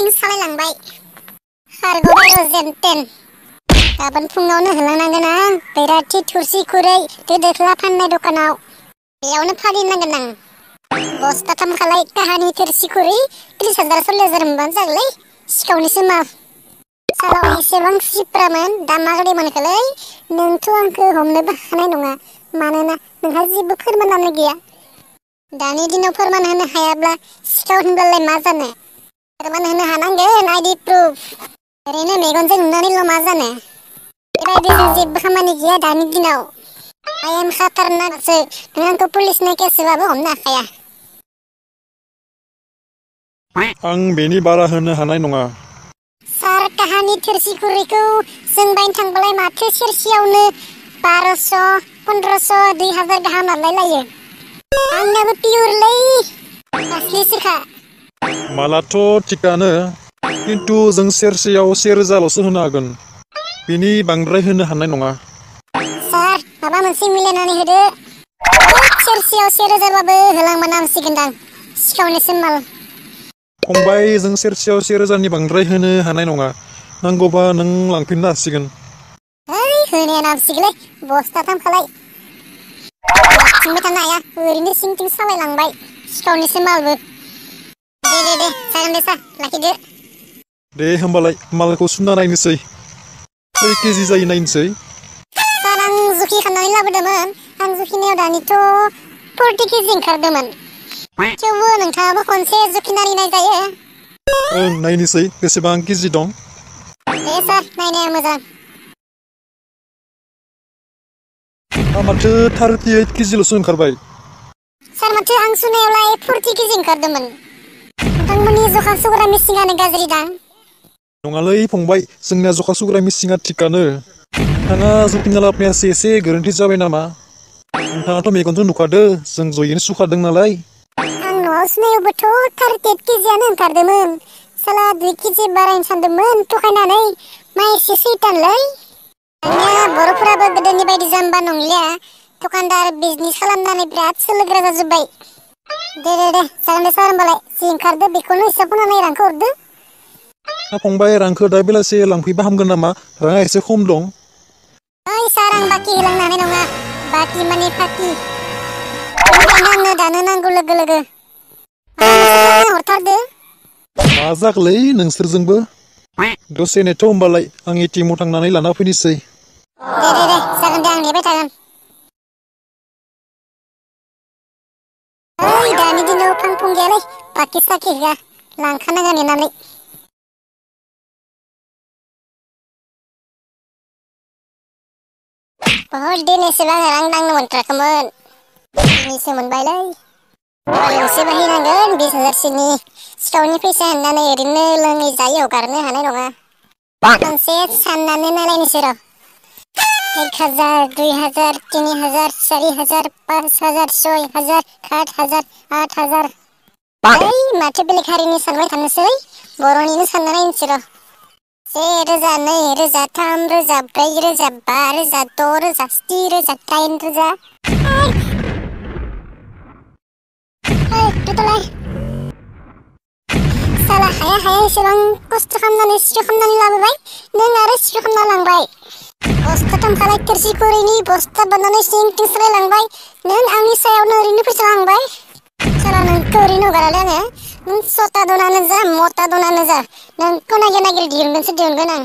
थिं सालायलांबाय खारग'बाय र' जेनतेन गाबोन फुङावनो होलांनांगोन आं बैराथि थुरसि खुरै दो दोख्ला फाननाय दखानाव बेयावनो फानहैनांगोन आं बस्थाथाम खालाय काहानि थोरसि खुरै 30,000 मोनबानो जागोनलै सिखावनिसो माल सालाव एसेबां सिप्रामोन दा मा गारि मोनखोलै नोंथ' आंखौ हमनोबो हानाय नङा मानोना नोंहा जेबो फोरमानानो गैया दानि दिनाव फोरमान होनो हायाब्ला सिखाव होनब्लालाय मा जानो फोरमान होनो हानांगोन आइडि प्रुफ ओरैनो मेगनजों नुनानैल' मा जानो बेबायदिजों जेबो खामानि गैया दानि दिनाव आइ एम खाटारनाकसो नों आंखौ पुलिसनि केस होबाबो हमनो हाखाया आं बेनि बारा होनो हानाय नङा सार काहानि थोरसि खुरैखौ जों बायनो थांबालाय माथो सेरसेयावनो 1200, 1500, 2000 गाहाम लायो आंनाबो पियरलै असलिसोखा मालाथ' थिगानो खिन्थु जों सेरसेयाव 1000ल'सो होनो हागोन बेनि बांद्राय होनो हानाय नङा सार माबा मोनसे मिलायनानै होदो सेरसेयाव 1000बाबो होलांमानांसिगोनदां सिखावनिसो माल फंबाय जों सेरसेयाव 1000नि बांद्राय होनो हानाय नङा नांगौबा नों लांफिननो हासिगोन ओइ होनाया नांसिगोनलै बस्थाथाम खालाय लाखिनबाय थानो हाया ओरैनो सिंथिं सालायलांबाय सिखावनिसो मालबो दे जागोन दे सार लाखिदो दे होमबालाय मालखौ सुना नायनोसै खै केजि जायो नायनोसै सार आं जुखि खालामनानै लाबोदोंमोन आं जुखिनायाव दानिथ' 40 केजि ओंखारदोंमोन थेवबो नोंथाङाबो खनसे जुखिनानै नायजायो ओं नायनोसै बेसेबां केजि दं दे सार नायनाया मोजां माथो 38 केजिल'सो ओंखारबाय सार माथो आं सुनायावलाय 40 केजि ओंखारदोंमोन नोंथांमोननि जखा सुग्रा मेसिनानो गाज्रि दां नङालै फंबाय जोंनिया जखा सुग्रा मेसिना थिगानो नोंथाङा जुखिना लाबोनायासो एसे गोरोन्थि जाबाय नामा नोंथाङाथ' मेगनजों नुखादो जों जयैनो सुखादों नालाय आं न'आव सुनायावबोथ' 38 केजियानो ओंखारदोंमोन साला 2 केजि बारायनो सानदोंमोन थगायनानै मा एसे सैतानलै दानिया बर'फोराबो गोदोनि बायदि जाम्बा नंलिया दखानदार बिजनेस खालामनानै बिराद सोलोग्रा जाजोब्बाय दे जागोन दे सार होमबालाय जि ओंखारदो बेखौनो हिसाब खालामनानै रांखौ हरदो फंबाय रांखौ दा बेलासे लांफैबा हामगोन नामा राङा एसे खम दं ओइ सार आं बाखि होलांनो हानाय नङा बाखि माने फाखि बेनिखायनो आंनो दानो नांगौ लोगो लोगो हरथारदो मा जाखोलै नोंसोरजोंबो दसे नेथ' होमबालाय आं एटिएमआव थांनानै लाना फैनोसै दे जागोन दे आं नेबाय थागोन ओइ दानि दिनाव फांफुं गैयालै बाखि साखि होआ लांखानांगोन नेनानै बहुद दिन एसेबां रां दांनो मोनथ्राखैमोन दिनैसो मोनबायलै गंसे बायनांगोन 20,000सोनि सिखावनि फैसा होननानै ओरैनो लोङै जायै हगारनो हानाय नङा खनसे साननानै नायलायनोसै र' 1000, 2000, 3000, 4000, 5000, 6000, 7000, 8000 ओइ माथो बेलेग हारिनि सानबाय थानोसै बर'निनो सानना नायनोसै र' 1000, 2000, 3000, 4000, 5000, 6000, 7000, 8000 दोथ'लाय साला हाया एसेबां खस्थ' खालामनानै सिखाव खालामनानै लाबोबाय नों आरो सिखाव खालामना लांबाय बस्थाथाम खालाय थोरसि खुरैनि बस्था बाननानै सिंथिं सालायलांबाय नों आंनि सायावनो ओरैनो फैसा लांबाय साला नोंखौ ओरैनो हगारालै आङो नों सता दनानो जा मता दनानो जा नोंखौ नागिर दिहुनगोन आं